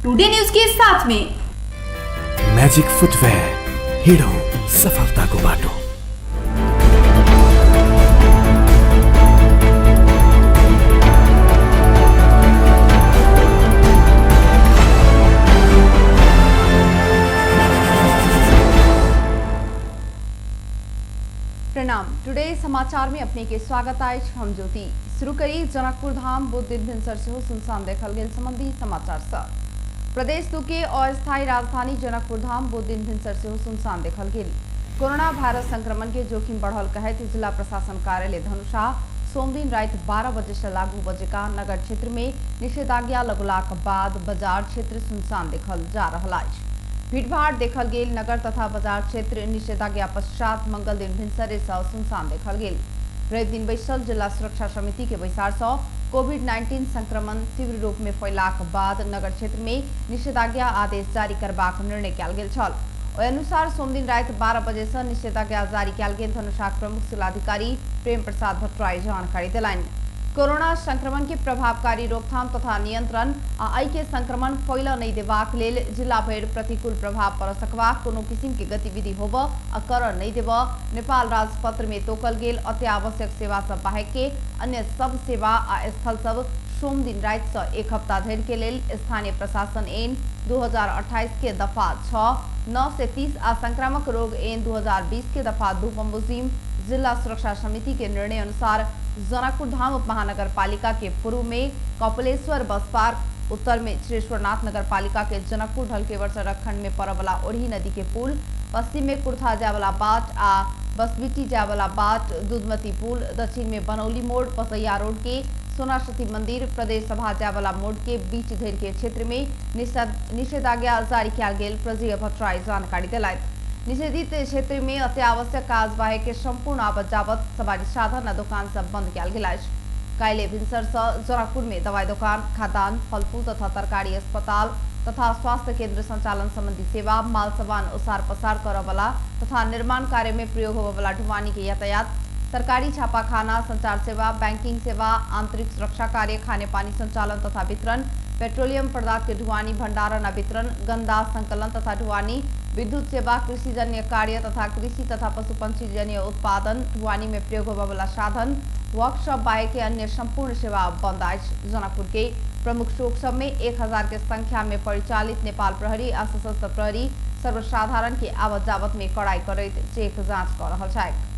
Today news के साथ में। म्याजिक फुटवेयर, हिँडौँ सफलताको बाटो। प्रणाम, टुडे समाचार में अपने के स्वागत अछि। हम ज्योति। शुरू करी जनकपुर धाम बुध दिन भिनसर सेहो सुनसान देखल गेल संबंधी समाचार सँ। प्रदेश दू के अस्थायी राजधानी जनकपुर धाम बुध दिन भिनसर सेहो सुनसान देखल गेल। कोरोना वायरस संक्रमण के जोखिम बढ़ल कहैत जिला प्रशासन कार्यालय धनुषा सोमदिन राति 12 बजे से लागू बजेका नगर क्षेत्र में निषेधाज्ञा लगलाक बाद बाजार क्षेत्र सुनसान देखल जा रहल अछि। भीड़भाड़ देखल गेल नगर तथा बाजार क्षेत्र निषेधाज्ञा पश्चात मंगल दिन भिनसरे सँ सुनसान देखल गेल। रवि दिन बैसल जिला सुरक्षा समिति के बैसार सँ कोविड-19 संक्रमण तीव्र रूप में फैलाक बाद नगर क्षेत्र में निषेधाज्ञा आदेश जारी करबाक निर्णय कयल गेल छल। ओहि अनुसार सोमदिन राति 12 बजे सँ निषेधाज्ञा जारी कयल गेल धनुषाक प्रमुख जिलाधिकारी प्रेम प्रसाद भट्टराई जानकारी देलनि। कोरोना संक्रमण के प्रभावकारी रोकथाम तथा नियंत्रण आ एहि के संक्रमण फैलऽ नहि देबाक लेल जिला भरि प्रतिकूल प्रभाव पड़ सकबाक कोनो किसिम के गतिविधि होबऽ आ करऽ नहि देबऽ, नेपाल राजपत्र में तोकल गेल अत्यावश्यक सेवा सब बाहेक के अन्य सब सेवा आ स्थल सब सोमदिन राति सँ एक हप्ता धरि के लेल स्थानीय प्रशासन ऐन 2028 के दफा 6, 9 से 30 आ संक्रामक रोग ऐन 2020 के दफा 2 बमोजिम जिला सुरक्षा समिति के निर्णय अनुसार जनकपुर धाम उप महानगरपालिका के पूर्व में कपिलेश्वर बस पार्क, उत्तर में चिरेश्वरनाथ नगरपालिका के जनकपुर ढलकेवर सड़क खंड में पड़यवला ओढ़ी नदी के पुल, पश्चिम में कुर्था जायवला बाट आ बसबिटी जायवला बाट, दूधमती पुल, दक्षिण में बनौली मोड़, पसैया रोड के सोनाशती मंदिर, प्रदेश सभा जायवला मोड़ के बीच धरि के क्षेत्र में निषेधाज्ञा जारी कयल गेल प्रजीय भट्टराई जानकारी देलथि। निषेधित क्षेत्र में अत्यावश्यक काज बाहेक के संपूर्ण आवत जावत, सवारी साधन आ दोकान सब बंद कयल गेल अछि। काल्हि भिनसर सँ जनकपुर में दवाई दोकान, खाद्यान्न, फलफूल तथा तरकारी, अस्पताल तथा स्वास्थ्य केंद्र संचालन संबंधी सेवा, माल सामान ओसार पसार करऽवला तथा निर्माण कार्य में प्रयोग होबयवला ढुवानी के यातायात, सरकारी छापाखाना, संचार सेवा, बैंकिंग सेवा, आंतरिक सुरक्षा कार्य, खाने पानी संचालन तथा वितरण, पेट्रोलियम पदार्थ के ढुवानी भंडारण आ वितरण, गंदा संकलन तथा ढुवानी, विद्युत सेवा, कृषिजन्य कार्य तथा कृषि तथा पशुपक्षीजन्य उत्पादन, ढुवानी में प्रयोग होबयवला साधन, वर्कशॉप बाहेक के अन्य संपूर्ण सेवा बंद अछि। जनकपुर के प्रमुख चौक सब में 1000 के संख्या में परिचालित नेपाल प्रहरी आ सशस्त्र प्रहरी सर्वसाधारण के आवत जावत में कड़ाई करैत चेक जांच क रहल छथि।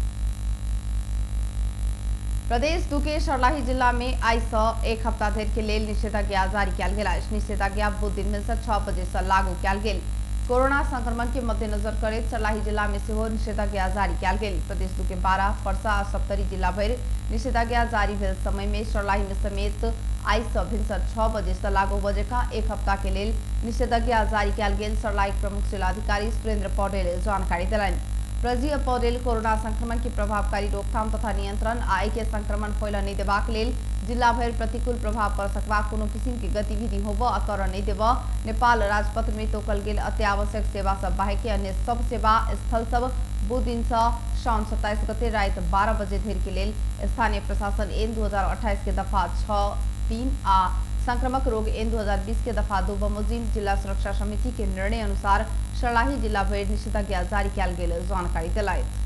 प्रदेश दू के सर्लाही जिला में आइ सँ एक हप्ता धरि के लेल निषेधाज्ञा जारी कयल गेल अछि। निषेधाज्ञा बुध दिन भिनसर 6 बजे सँ लागू कयल गेल। कोरोना संक्रमण के मद्देनजर करैत सर्लाही जिला में सेहो निषेधाज्ञा जारी कयल गेल। प्रदेश दू के 12, पर्सा आ सप्तरी जिला भरि निषेधाज्ञा जारी भेल समय में सर्लाही में समेत आइ सँ भिनसर 6 बजे सँ लागू होबय जकाँ एक हप्ता के लेल निषेधाज्ञा जारी कयल गेल सर्लाहीक प्रमुख जिलाधिकारी सुरेन्द्र पौडेल जानकारी देलनि। प्रजीय पौडेल कोरोना संक्रमण के प्रभावकारी रोकथाम तथा नियंत्रण आ एहि के संक्रमण फैलऽ नहि देबाक लेल जिला भरि प्रतिकूल प्रभाव पड़ सकबाक कोनो किसिम के गतिविधि होबऽ आ करऽ नहि देबऽ, नेपाल राजपत्र में तोकल गेल अत्यावश्यक सेवा सब बाहेक के अन्य सब सेवा स्थल सब बुध दिन सँ साउन 27 गते राति 12 बजे धरि के लेल स्थानीय प्रशासन ऐन 2028 के दफा 6, 3 आ संक्रामक रोग ऐन 2020 के दफा 2 बमोजिम जिला सुरक्षा समिति के निर्णय अनुसार सर्लाही जिला भरि निषेधाज्ञा जारी कयल गेल जानकारी देलथि।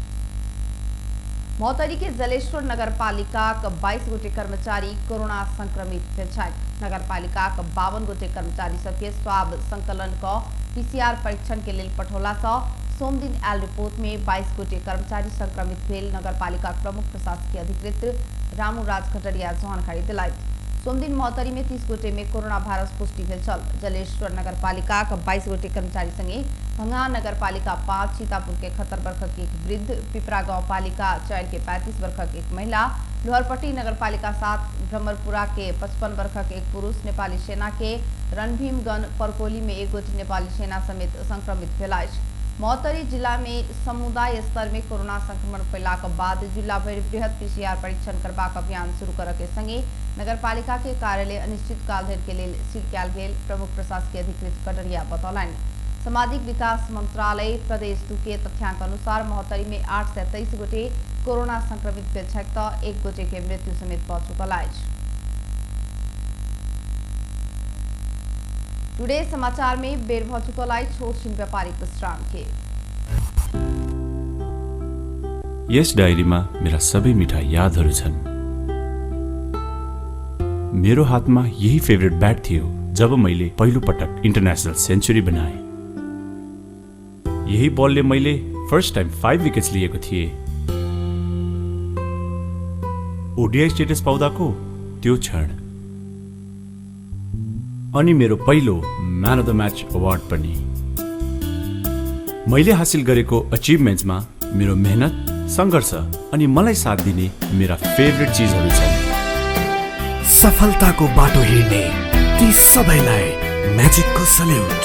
महोत्तरी के जलेश्वर नगरपालिकाक 22 गोटे कर्मचारी कोरोना संक्रमित भेल छथि। नगरपालिकाक 52 गोटे कर्मचारी सबके स्वाब संकलन क पीसीआर परीक्षण के लेल पठौला सँ सोमदिन आयल रिपोर्ट में 22 गोटे कर्मचारी संक्रमित भेल नगरपालिकाक प्रमुख प्रशासकीय अधिकृत रामू राज कटरिया जानकारी देलथि। सोमदिन महोत्तरी में 30 गोटे में कोरोना वायरस पुष्टि भेल छल। जलेश्वर नगरपालिकाक 22 गोटे कर्मचारी संगे भंगा नगरपालिका 5, सीतापुर के 71 बरखक एक वृद्ध, पिपरा गांवपालिका 4 के 35 बरखक एक महिला, लोहरपट्टी नगरपालिका 7, भ्रमरपुरा के 55 बरखक एक पुरुष, नेपाली सेना के रणभीमगण परकोली में एक गोटे नेपाली सेना समेत संक्रमित भेल अछि। महोत्तरी जिला में समुदाय स्तर में कोरोना संक्रमण फैलाक बाद जिला भरि बृहत पीसीआर परीक्षण करबाक अभियान शुरू करऽ के संगे नगरपालिका के कार्यालय अनिश्चित काल धरि के लेल सील कयल गेल प्रमुख प्रशासकीय अधिकृत कटरिया बतौलनि। सामाजिक विकास मंत्रालय प्रदेश 2 के तथ्यांक अनुसार महोत्तरी में 823 गोटे कोरोना संक्रमित भेल छथि तऽ 1 गोटे के मृत्यु समेत भऽ चुकल अछि। टुडे समाचार में बेर भ चुकल अछि छोट छिन व्यापारिक विश्राम के। यस डायरीमा मेरा सबै मिठा यादहरू छन्। मेरो हातमा यही फेभरेट ब्याट थियो जब मैले पहिलो पटक इन्टरनेसनल सेन्चुरी बनाएँ। यही बलले मैले फर्स्ट टाइम 5 विकेट्स लिएको थिएँ। ओडिआई स्टेटस पाउँदाको त्यो क्षण अनि मेरो पहिलो man of the match award पनि। मैले हासिल गरेको अचिभमेन्ट्समा मेरो मेहनत, सङ्घर्ष अनि मलाई साथ दिने मेरा फेभरेट चिजहरू छन्। सफलताको बाटो हिँड्ने ती सबैलाई म्याजिकको सल्युट।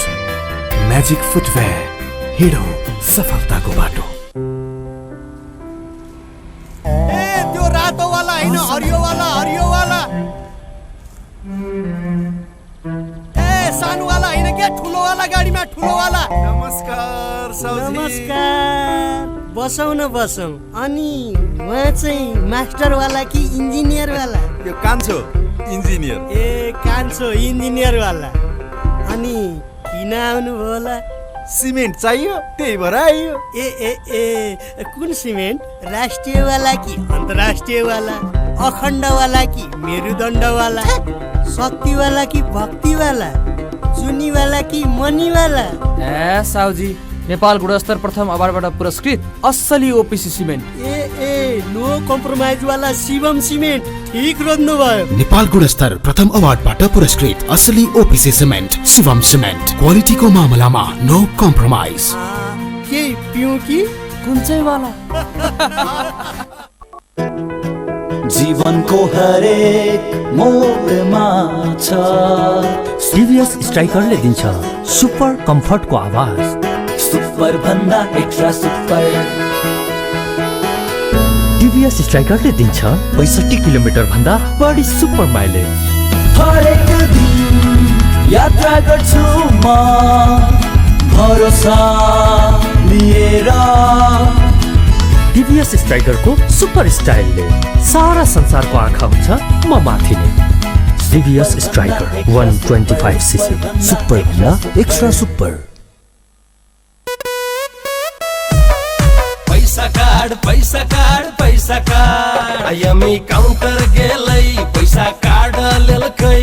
म्याजिक फुटवेयर, हिँडौँ सफलताको बाटो। ए त्यो रातो वाला हैन, हरियो वाला, हरियो वाला। ए सानो वाला हैन के, ठुलो वाला गाडीमा, ठुलो वाला। नमस्कार साउजी। नमस्कार, बसौँ न बसौँ। अनि उहाँ चाहिँ मास्टर वाला कि इन्जिनियर वाला? यो कान्छो इन्जिनियर। ए कान्छो इन्जिनियर वाला। अनि किन आउनुभयो होला? सिमेन्ट चाहियो, त्यही भएर आइयो। ए ए ए कुन सिमेन्ट? राष्ट्रियवाला कि अन्तर्राष्ट्रियवाला? अखण्डवाला कि मेरुदण्डवाला? शक्तिवाला कि भक्तिवाला? जुनीवाला कि मनीवाला? ए साउजी, नेपाल गुणस्तर प्रथम अवार्डबाट पुरस्कृत असली ओपिसी सिमेन्ट। ए ए नो कम्प्रोमाइज वाला शिवम सिमेन्ट, ठीक रोज्नु भयो। नेपाल गुणस्तर प्रथम अवार्डबाट पुरस्कृत असली ओपिसी सिमेन्ट, शिवम सिमेन्ट। क्वालिटीको मामलामा नो कम्प्रोमाइज। के पिउँ कि कुन चाहिँ वाला? जीवनको हरेक मोडमा छ टिभीएस स्ट्राइकरले दिन्छ सुपर कम्फर्टको आवाज। सुपर भन्दा एक्स्ट्रा सुपर। टिभीएस स्ट्राइकरले दिन्छ 65 किलोमिटर भन्दा बढी सुपर माइलेज। हरेक दिन यात्रा गर्छु म भरोसा लिएर। टिभीएस स्ट्राइकरको सुपर स्टाइलले सारा संसारको आँखा हुन्छ म माथि नै। टिभीएस स्ट्राइकर 125 सीसी, सुपर भन्दा एक्स्ट्रा सुपर। पैसा कार्ड, पैसा कार्ड, पैसा कार्ड। आईएमई काउंटर गेलै, पैसा कार्ड लेलकै।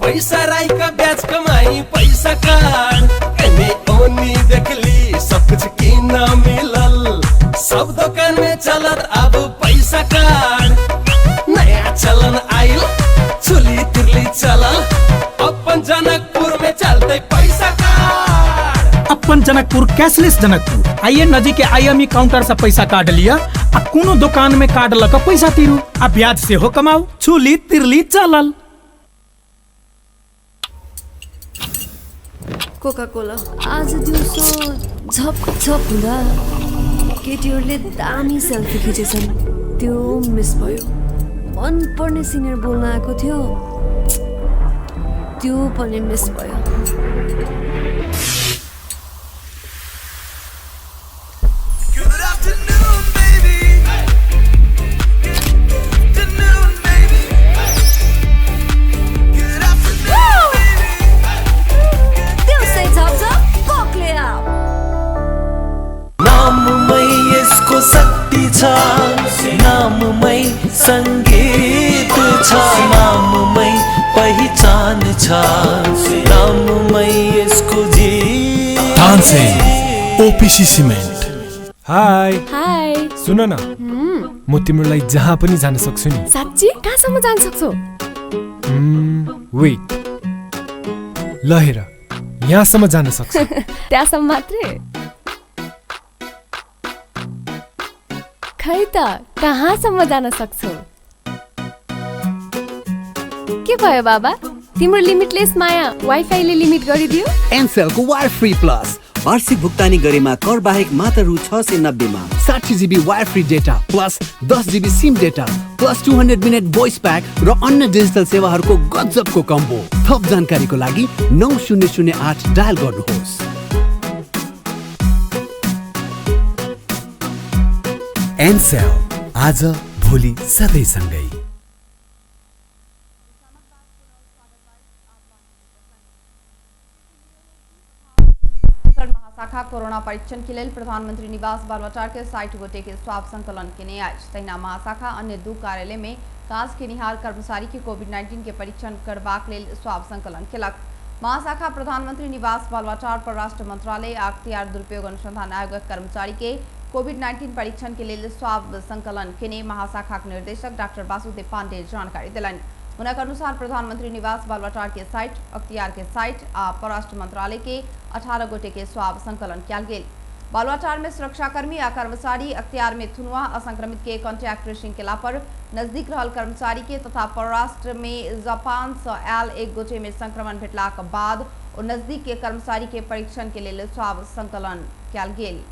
पैसा राई का ब्याज कमाई, पैसा कार्ड। एने ओनी देखली सब कुछ किन मिलल, सब दुकान में चलत अब पैसा कार्ड। नया चलन आइल, चुली तिरली चलल, अपन जनकपुर में चलते पैसा कार्ड। अपन जनकपुर कैशलेस जनकपुर। आइए नजीक के आईएमई काउंटर से पैसा कार्ड लिया आ कोनो दुकान में कार्ड लग पैसा तीरू आ ब्याज से हो कमाऊ। चुली तिरली चलल। कोका कोला आज दिउँसो झप झप हुँदा केटीहरूले दामी सेल्फी खिचेछन्, त्यो मिस भयो। मनपर्ने सिनियर बोल्न आएको थियो, त्यो पनि मिस भयो। नाममै यसको शक्ति छ, नाममै संगीत छ, नाममै पहिचान छ, नाममै यसको जीवन। Tansen OPC cement. Hi hi, सुन न, म तिम्रो लागि जहाँ पनि जान सक्छु नि। साँच्ची? कहाँसम्म जान सक्छौ? वेट, ल हेर, यहाँसम्म जान सक्छु। त्यहाँसम्म मात्रै? खै त कहाँसम्म जान सक्छौ? के भयो बाबा, तिम्रो लिमिटलेस माया वाइफाईले लिमिट गरिदियो? एनसेलको वायर फ्री प्लस वार्षिक भुक्तानी गरेमा कर बाहेक मात्र रु 690 मा 60 GB wire free data plus 10 GB SIM data plus 200 minute voice pack र अन्य डिजिटल सेवाहरूको गजबको कम्बो। थप जानकारीको लागि 9008 डायल गर्नुहोस्। एनसेल, आज भोलि सधैँ सँगै। शाखा कोरोना परीक्षण के लेल प्रधानमंत्री निवास बालवाटार के 60 गोटे के स्वाब संकलन केने अछि। तहिना महाशाखा अन्य 2 कार्यालय में काज केनिहार कर्मचारी के कोविड-19 के परीक्षण करबाक लेल स्वाब संकलन केलक। महाशाखा प्रधानमंत्री निवास बालवाटार परराष्ट्र मंत्रालय आ अख्तियार दुरुपयोग अनुसंधान आयोगक कर्मचारी के कोविड-19 परीक्षण के लेल स्वाब संकलन केने महाशाखाक निर्देशक डॉक्टर वासुदेव पांडे जानकारी देलनि। हुनक अनुसार प्रधानमंत्री निवास बालवाटार के 60, अख्तियार के 60 आ परराष्ट्र मंत्रालय के 18 गोटे के स्वाब संकलन कयल गेल। बालवाटार में सुरक्षाकर्मी आ कर्मचारी, अख्तियार में थुनुआ असंक्रमित के कॉन्टैक्ट ट्रेसिंग केला पर नजदीक रहल कर्मचारी के तथा परराष्ट्र में जापान से आयल 1 गोटे में संक्रमण भेटलाक बाद ओ नजदीक के कर्मचारी के परीक्षण के लेल स्वाब संकलन कयल गेल।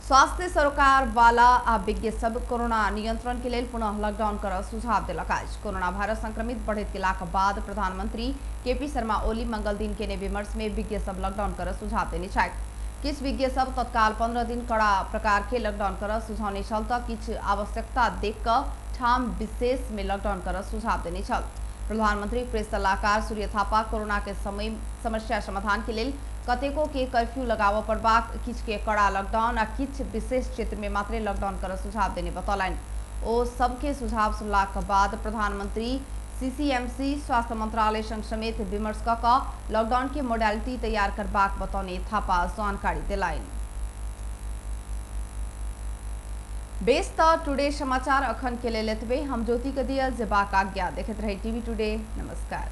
स्वास्थ्य सरोकार वाला आ विज्ञ सब कोरोना नियंत्रण के लेल पुनः लॉकडाउन कर सुझाव देलक अछि। कोरोना वायरस संक्रमित बढ़ैत गेलाक बाद प्रधानमंत्री केपी शर्मा ओली मंगल दिन केने विमर्श में विज्ञ सब लॉकडाउन कर सुझाव देने छथि। किछु विज्ञ सब तत्काल 15 दिन कड़ा प्रकार के लॉकडाउन कर सुझावने छल त किछु आवश्यकता देख क ठाम विशेष में लॉकडाउन कर सुझाव देने छल। प्रधानमंत्री प्रेस सलाहकार सूर्य थापा कोरोना के समय समस्या समाधान के लेल कतेको के कर्फ्यू लगाबऽ पड़बाक, किछु के कड़ा लॉकडाउन आ किछु विशेष क्षेत्र में मात्रे लॉकडाउन कर सुझाव देने बतौलनि। ओ सबके सुझाव सुनलाक बाद प्रधानमंत्री सीसीएमसी स्वास्थ्य मंत्रालय संग समेत विमर्श क क लॉकडाउन के मोडालिटी तैयार करबाक बतौने थापा जानकारी देलनि। बेस त टुडे समाचार अखन के लेल एतबे। हम ज्योति के दियल जेबाक आज्ञा। देखैत रही टीवी टुडे। नमस्कार।